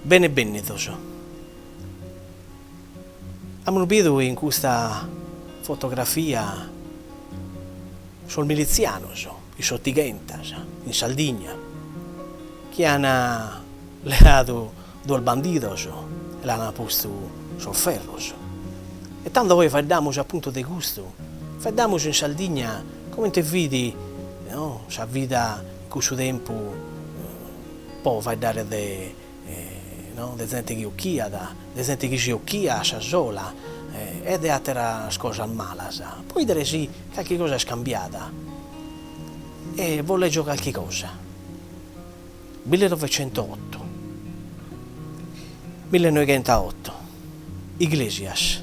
Bene bennidos. Amus bidu in custa fotografia sos militzianos in s'Otighentas in Saldigna chi an leadu duos bandidos e l'an postu sos ferros. E tando oe faeddamus apuntu de custu, faeddamus in Saldigna comente fit no sa vida in cussu tempus po faeddare de no de zente chi 'ochiat, de zente chi si 'ochiat a sa sola e de ateras cosas malas, po 'idere si calchi cosa est cambiada e bos leggio calchi cosa. Millenovecentootto. Millenoighentaotto. Iglesias.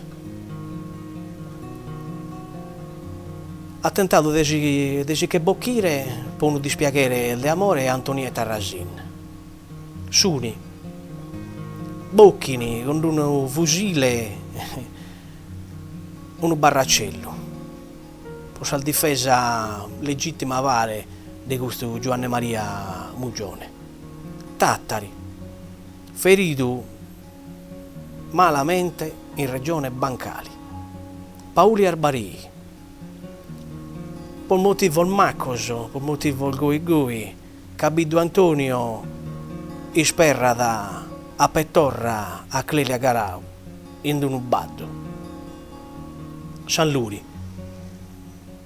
At tentadu de si de si che bochire po unu dispiaghere de amore Antonietta Rasin. Suni. Bocchini cun d'unu fusile unu barracellu po sa difesa legittima paret de custu Giuanne Maria Mugione. Tàtari. Feridu malamente in regione Bancali. Pauli Arbarei. Po motivos macos, po motivos goi goi, Cabiddu Antonio isperrat a petorra a Clelia Garau in unu baddu. Sanluri.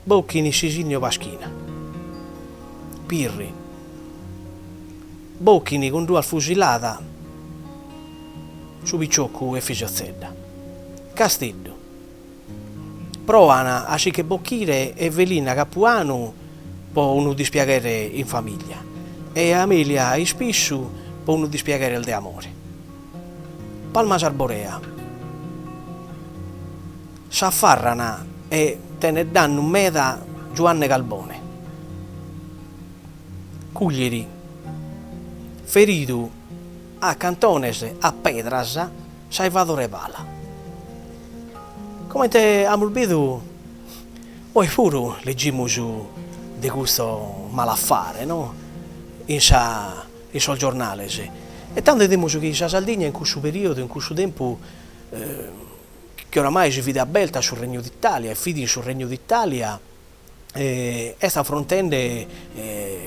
Bocchini Sisinio Paschina. Pirri. Bocchini cun duas fusiladas su picioccu Efisio Zedda. Casteddu. Proan a si che bochire Evelina Capuanu po unu dispiaghere in famiglia e Amelia Ispissu po unu dispiaghere de amore. Palmas Arborea. S'afarran e tenet dannu meda Giuanne Calbone. Cuglieri. Feridu a cantones a pedras Salvadore Pala. Comente amus bidu, oe puru legimus de custu malaffare no in sa in sos giornales e tando 'idimus chi sa Sardigna in cussu periodu, in cussu tempus chi oramai si fit aberta a su Regnu d'Italia e fit in su Regnu d'Italia, est afrontende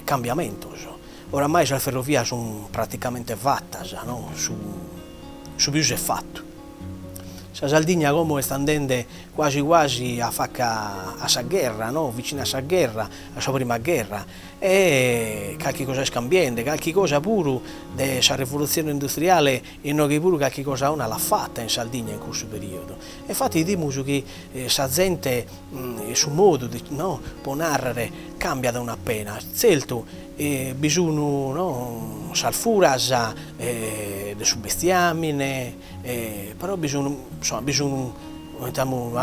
cambiamentos, oramai sas ferrovias sun praticamente fatas, no, su su pius est fatu. Sa Sardigna como est andende quasi quasi a faca a sa gherra, no, vicina a sa gherra, a sa prima gherra, e calchi cosa est cambiende, calchi cosa puru de sa rivolutzione industriale inoghe puru calchi cosa 'ona l'at fata in Sardigna in cussu periodu, e infati 'idimus chi sa zente su modu de no po narrer cambiat un'appena, zertu bi sun no sas furas de su bestiamine però bi sun insomma bi sun comente amus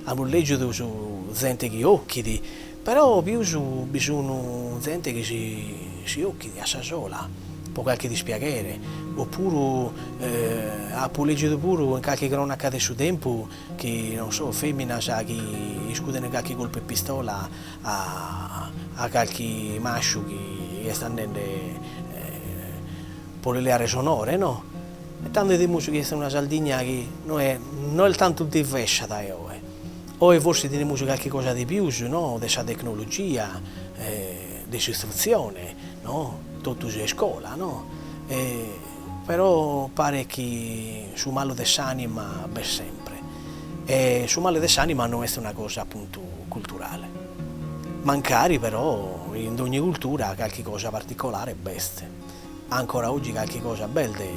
amus leggidu su zente chi 'occhit Però pius bi sun zente chi si si 'occhit a sa sola po calchi dispiaghere, oppuru apo leggidu puru in calchi cronaca de su tempus chi non so feminas chi iscuden calchi colpu 'e pistola a a calchi masciu chi est andende po li leare s'onore no, e tando 'idimus chi est una Sardigna chi no est no est tantu divescia dae oe Oe forsis tenimus calchi cosa de pius, no, de sa tecnologia, de s'istrutzione, no, totus a iscola, no, però paret chi su malu de s'anima b'est sempre e su male de s'anima no est una cosa apuntu culturale, mancari però in dogni cultura calchi cosa particolare b'est, ancora oggi calchi cosa b'est de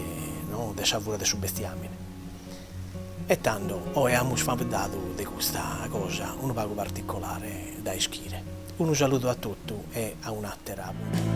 no de sa fura de su bestiamine. E tando, oe amus faeddadu de custa cosa unu pagu particolare dae ischire. Unu saludu a totu e a un'àtera puntada.